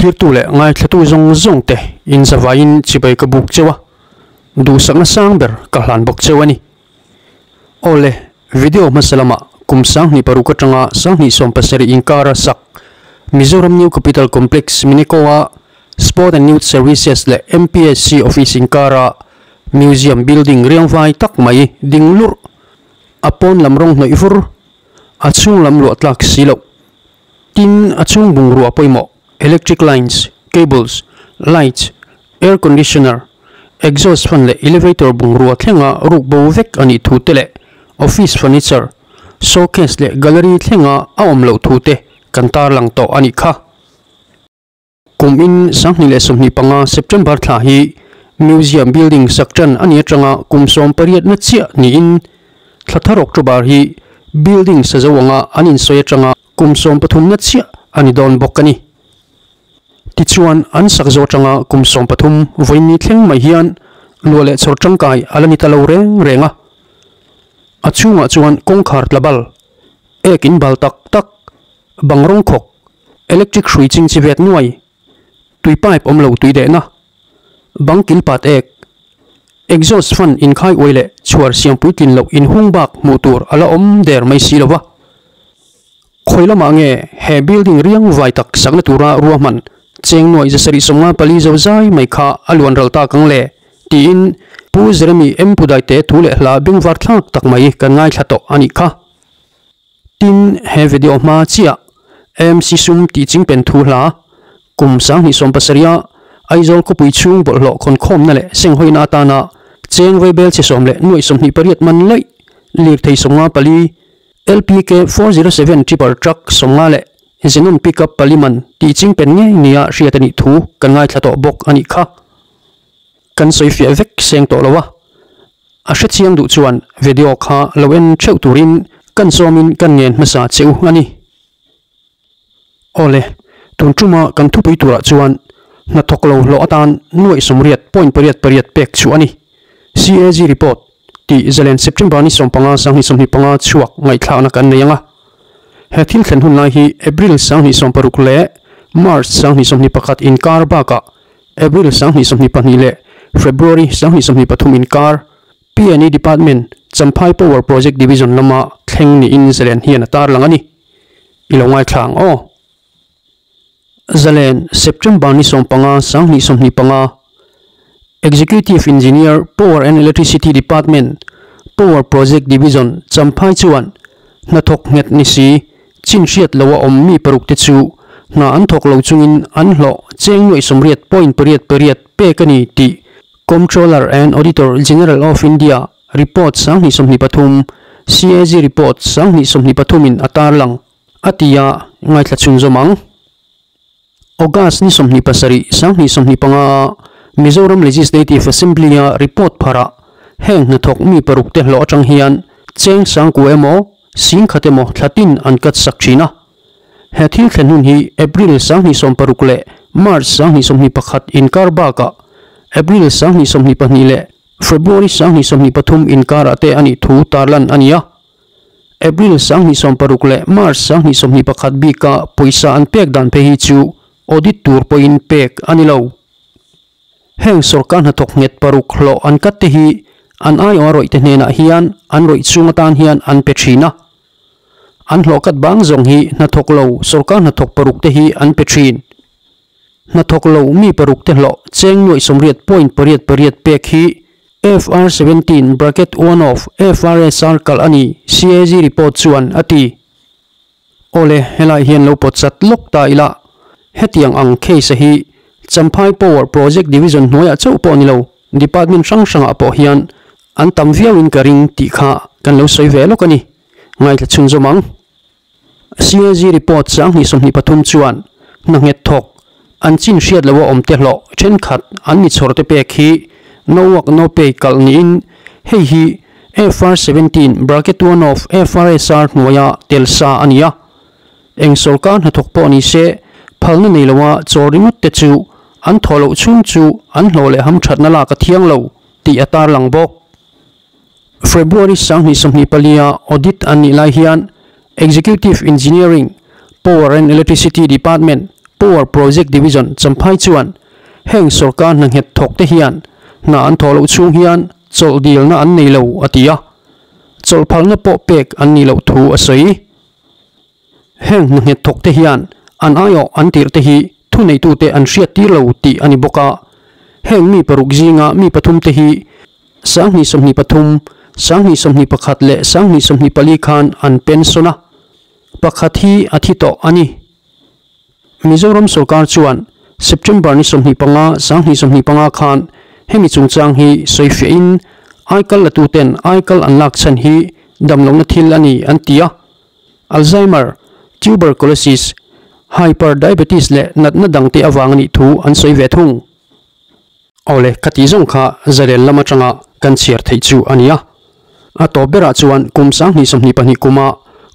Thlirtu leh ngaithlatu zawng zawng te inzavaiin chibai ka buk cheu a, duhsakna sang ber ka hlan bawk cheu a ni. Awle, video hmasa lamah kum 2006 atanga 2017 inkara sak Mizoram New Capital Complex Mineko-a Sport and Youth Services leh MPSC Office inkara Museum building riangvai tak mai ding lurh, a pawn lam rawng hnawih vur, a chhung lam luah tlak si loh. Tin, a chhung bungrua pawimawh, electric lines, cables, lights, air conditioner, exhaust fan leh elevator bungrua thlenga ruk bo vek a nih thu te leh office furniture, showcase leh gallery thlenga a awm loh thu te kan tarlang tawh a nih kha. Kum in 2025 September thla hi Museum building sak tan a ni atanga kum 18 na chiah niin thla thar October hi building sa zo anga an insawi atanga kum 13 na chiah a ni dawn bawk a ni. Tichuan an sak zo atanga kum 13 vawiin thleng mai hian luah leh chhawr tangkai a la ni ta lo reng reng a. A chhungah chuan kawngkhar tlabal, ek in bal tak tak, Bang rawng khawk, electric hrui ching chi vet nuai, tui pipe awm lo tui dehna, bang kil pat ek, exhaust fan inkhai uai leh chhuar siam puitlin loh inhung bak hmuh tur a la awm der mai si lo va. Khawi lamah nge he building riang vai tak sakna tura ruahman cheng nuai 754 zo zai mai kha a luan ral tak ang le tiin Pu Jeremy M Pudaite thu leh hla bengvar thlak tak mai kan ngaithla tawh a nih kha. Tin, he video hma chiah AMC sum tih chingpen thu hla kum 2017 a Aizawl khawpui chhung bawlhhlawh khawnkhawmna leh senghawina atana cheng vaibel chhe sawm leh nuaih 28 man laih lirthei 54 LPK 407 tipper truck 50 leh Xenon pickup pali man tih chingpen ngei nia hriat a nih thu kan ngaithla tawh bawk a nih kha. Kan sawi fiah vek seng tawh lo a. A hrechiang duh chuan video kha lo en theuh turin kan zawmin kan ngen hmasa che u a ni. Awle, tun tuma kan thupui turah chuan hnathawk lo hlawh atan nuaih sawmriat point pariat pariat pek chu a ni. CAG report tih zalen September ni 15 2025 chhuak ngaihthlakna kan nei ang a. He thil thlen hun lai hi April 2026 leh March 2021 inkar bakah April 2022 leh February 2023 inkar PNE Department Champhai Power Project Division lama thleng niin Zalen hian a tarlang a ni. I lo ngaithla ang aw. Zalen, September ni 15, 2025, Executive Engineer, Power and Electricity Department, Power Project Division, Champhai chuan hnathawk nghet ni si, chin hriat loa awm mi paruk te chu hna an thawk lo chungin an hlawh cheng nuaih sawmriat point pariat pariat pek a ni tih Comptroller and Auditor General of India report 2023, CAG report 2023 in a tarlang a ti a, ngaithla chhunzawm ang. August ni 27, 2025 a Mizoram Legislative Assembly a report pharah heng hnathawk mi paruk te hlawh atang hian cheng sangku emaw sing khat emaw thlatin an cut sak thin a. He thil thlen hun hi April 2026 leh March 2021 inkar bakah April 2022 leh February 2023 inkarah te a nih thu tarlan a ni a. April 2026 leh March 2021 bika pawisa an pek dan phei hi chu audit tur pawhin pek a ni lo. Heng sorkar hnathawk nghet paruk hlawh an cut te hi an aiawh a rawih te hnenah hian an rawih chhung atan hian an pe thin a. An hlawh cut bang zawng hi hnathawk lo sorkar hnathawk paruk te hi an pe thin. Hnathawk lo mi paruk te hlawh cheng nuaih sawmriat point pariat pariat pek hi FR 17 bracket one of FRSR kalh a ni, CAG report chuan a ti. Awle, helai hian lo pawt chat lawk ta ila, hetiang ang case a hi Champhai Power Project Division hnuaiah chauh pawh ni lo, department hrang hrangah pawh hian an tam viauin ka ring tih kha kan lo sawi ve lawk a ni. Ngaithla chhunzawm ang. CAG report 2023 chuan hna nghet thawk an chin hriat loa awm te hlawh thenkhat an mi chhawr te pek hi no work no pay kalh niin hei hi FR 17 bracket one of FRSR hnuaia tel sa a ni a. Eng sorkar hnathawk pawh ni se phalna nei loa chaw ringawt te chu an thawh loh chhung chu an hlawh leh hamthatna lak a thiang lo tih a tarlang bawk. February 2024 a audit an nih lai hian Executive Engineering, Power and Electricity Department, Pu. Power Project Division Champhai chuan heng sorkar hna nghet thawk te hian hna an thawh loh chhung hian chawlh dilna an nei lo a ti a, chawlh phalna pawh pek an nih loh thu a sawi. Heng hna nghet thawk te hian an aiawh an tirh te hi thuneitute an hriat tir lo tih a ni bawk a, heng mi paruk zinga mi pathum te hi 2023, 2021 leh 2024 khan an pension a, pakhat hi a thi tawh a ni. Mizoram sorkar chuan September ni 25, 2025 khan hemi chungchang hi sawifiahin aikal latuten aikal an lak chhan hi damlohna thil a ni an ti a. Alzheimer, Tuberculosis, Hyper Diabetes leh natna dangte avang a nih thu an sawi ve thung. Awle, ka tih zawng kha zalen lam atanga kan chhiar theih chu a ni a. A tawp berah chuan kum 2022 kuma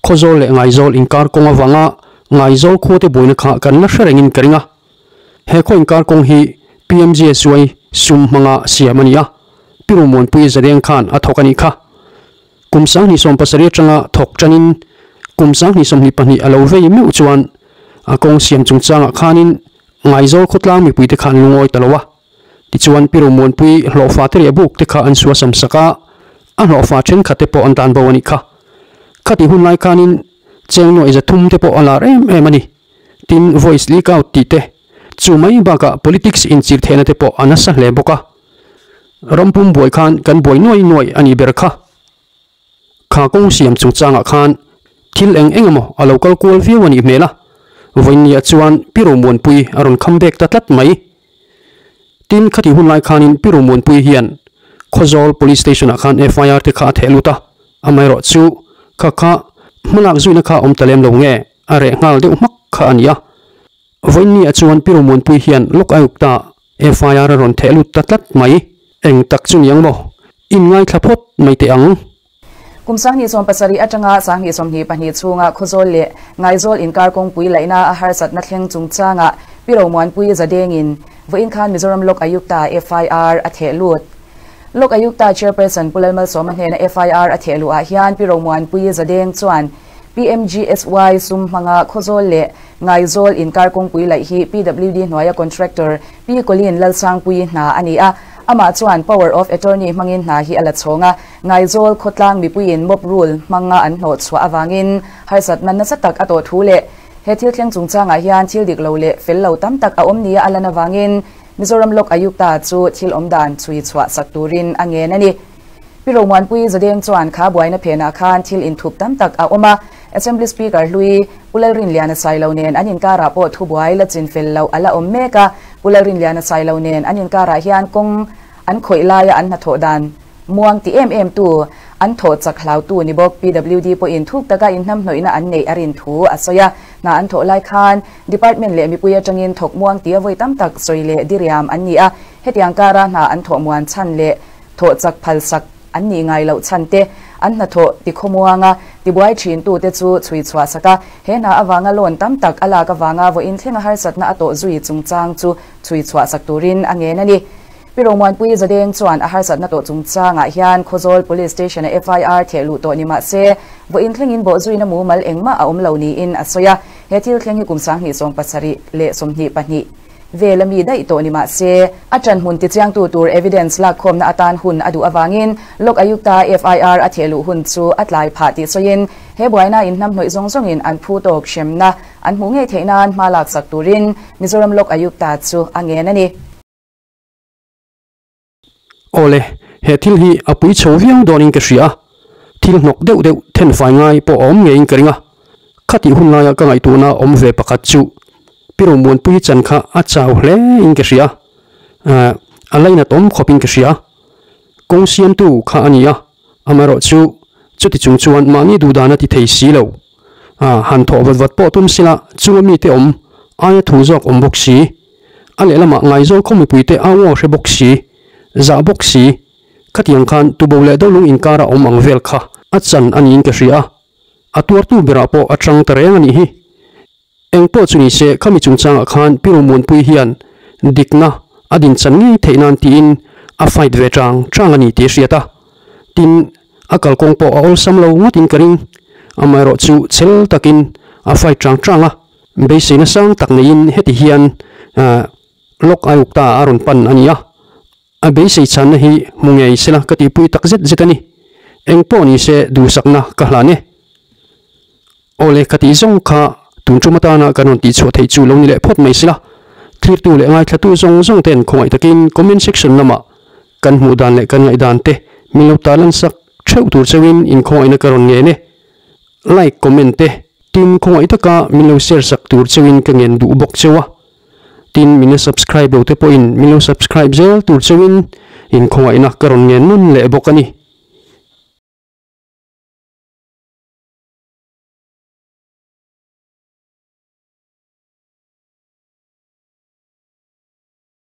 Khawzawl leh Ngaizawl inkar kawng avanga Ngaizawl khuate buaina kha kan la hre rengin ka ring a. He khaw inkar kawng hi PMGSY sum hmanga siam a ni a, Pi Rumuanpui Zaleng khan a thawk a nih kha. Kum 2017 atanga thawk tanin kum 2022 a lo vei meuh chuan a kawng siam chungchangah khanin Ngaizawl khawtlang mipuite kha an lungawi ta lo a. Tichuan Pi Rumuanpui hlawhfa te leh buk te kha an suasam sak a, a hlawhfa thenkhat te pawh an dan bo a nih kha. Khati hun lai khanin cheng nuaih 300 te pawh a lar em em a ni. Tin, voice leak out tih te, chu mai bakah politics inchirh theihna te pawh a nasa hle bawk a. Rampum buai khan kan buai nuai nuai a nih ber kha. Kha kawng siam chungchangah khan thil eng eng emaw a lo kal kual viau a nih hmel a, vawinia chuan Pi Romuanpui a rawn kham bek ta tlat mai. Tin, khati hun lai khanin Pi Romuanpui hian Khawzawl Police Station-ah khan FIR te kha a theh lut a, amaherawh chu kha kha hmalak zuina kha awm ta lem lo nge a reh nghal deuh hmak kha a ni a. Vawinia chuan Pi Romuanpui hian Lok Ayukta FIR a rawn theh lut ta tlat mai. Eng tak chu niang maw? Inngaithla phawt mai teh ang. Kum 2017 atanga 2022 chhunga Khawzawl leh Ngaizawl inkar kawngpui laihna a harsatna thleng chungchangah Pi Romuanpui Zadengin vawiin khan Mizoram Lok Ayukta FIR a theh lut. Lok Ayukta Chairperson Pu Lalmalsawma hnena FIR a theh luhah hian Pi Romuanpui Zadeng chuan PMGSY sum hmanga Khawzawl leh Ngaizawl inkar kawngpui laih hi PWD hnuaia contractor Pi Colleen Lalsangpuii hna a ni a, amah chuan Power of Attorney hmangin hna hi a la chhawng a, Ngaizawl khawtlang mipuiin mob rule hmanga an hnawh chhuah avangin harsatna nasa tak a tawh thu leh he thil thleng chungchangah hian thil dik lo leh fel lo tam tak a awm nia a lan avangin Mizoram Lok Ayukta chu thil awmdan chhui chhuah sak turin a ngen a ni. Pi Romuanpui Zadeng chuan kha buaina phenah khan thil inthup tam tak a awm a, Assembly Speaker hlui Pu Lalrinliana Sailo nen an inkarah pawh thubuai la chinfel loh a la awm mek a, Pu Lalrinliana Sailo nen an inkarah hian kawng an khawih laia an hnathawh dan muang ti em em tu, an thawh chak hlautu ni bawk. PWD pawhin thuk taka inhnamhnawihna an neih a rin thu a sawi a, hna an thawh lai khan Department leh mipui atangin thawk muang tia vawi tam tak sawi leh diriam an ni a, hetiang kara hna an thawh muan chhan leh thawh chak phal sak an nih ngai loh chhan te, an hnathawh tikhawmuanga tibuai thin tute chu chhui chhuah sak a, he hna avanga loan tam tak a lak avanga vawiin thlenga harsatna a tawh zui chungchang chu chhui chhuah sak turin a ngen a ni. Pi Romuanpui Zadeng chuan a harsatna tawh chungchangah hian Khawzawl Police Station-a FIR theh luh tawh ni mah se, vawiin thlengin bawhzuina mumal engmah a awm lo niin a sawi a, he thil thleng hi kum 2027 leh 22 Vel a mi daih tawh ni mah se, a ṭan hmun tichiangtu tur evidence lakkhawmna atan hun a duh avangin Lok Ayukta FIR a theh luh hun chu a tlai phah tih sawiin he buaina inhnamhnawih zawng zawngin an phu tawk hremna an hmuh ngei theih nan hma laksak turin Mizoram Lok Ayukta chu a ngen a ni. Awle, he thil hi a pui chho viau dawnin ka hria a, thil hnawk deuh deuh then fai ngai pawh a awm ngeiin ka ring a. Khatih hun laia ka ngaihtuahna awm ve pakhat chu Pi Romuanpui chan kha a chau hle in ka hria a, a lainat awm khawpin ka hria. Kawng siamtu kha a ni a, amaherawh chu chuti chung chuan mahni duhdan a ti thei si lo. Han thawh vat vat pawh tum sila chunga mite awm aia thu zawk awm bawk si. A lehlamah Ngaizawl khaw mipuite au aw hre bawk si, zah bawk si, khatiang khan tubo leh dolung inkara awm ang vel kha a chan a niin ka hria a, a tuartu berah pawh a chang ta reng a nih hi. Eng pawh chu ni se khami chungchangah khan Pi Romuanpui hian dikna a dinchan ngei theih nan tiin a fight ve chang chang a ni tih a hriat a, tin a kalkawng pawh a awlsam lo ngawtin ka ring, amaherawhchu chhel takin a fight chang chang a. Beiseina sang tak neiin heti hian Lok Ayukta a rawn pan a ni a. A beisei chhanna hi hmu ngei sela ka tihpui tak zet zet a ni. Eng pawh ni se duhsakna ka hlan e. Awle ka tih zawng kha tun tum atana kan rawn tihchhuah theih chu lo ni leh phawt mai sela. Thlirtu leh ngaithlatu zawng zawng ten khawngaih takin comment section lamah kan hmuh dan leh kan ngaihdan te min lo tarlan sak theuh tur cheuhin inkhawngaihna ka rawn ngen e. Like comment te tin khawngaih taka min lo share sak tur cheuhin ka ngen duh bawk cheu a. Tin min la subscribe lo te pawhin min lo subscribe zel tur cheuhin inkhawngaihna ka rawn ngen nun leh bawk a ni.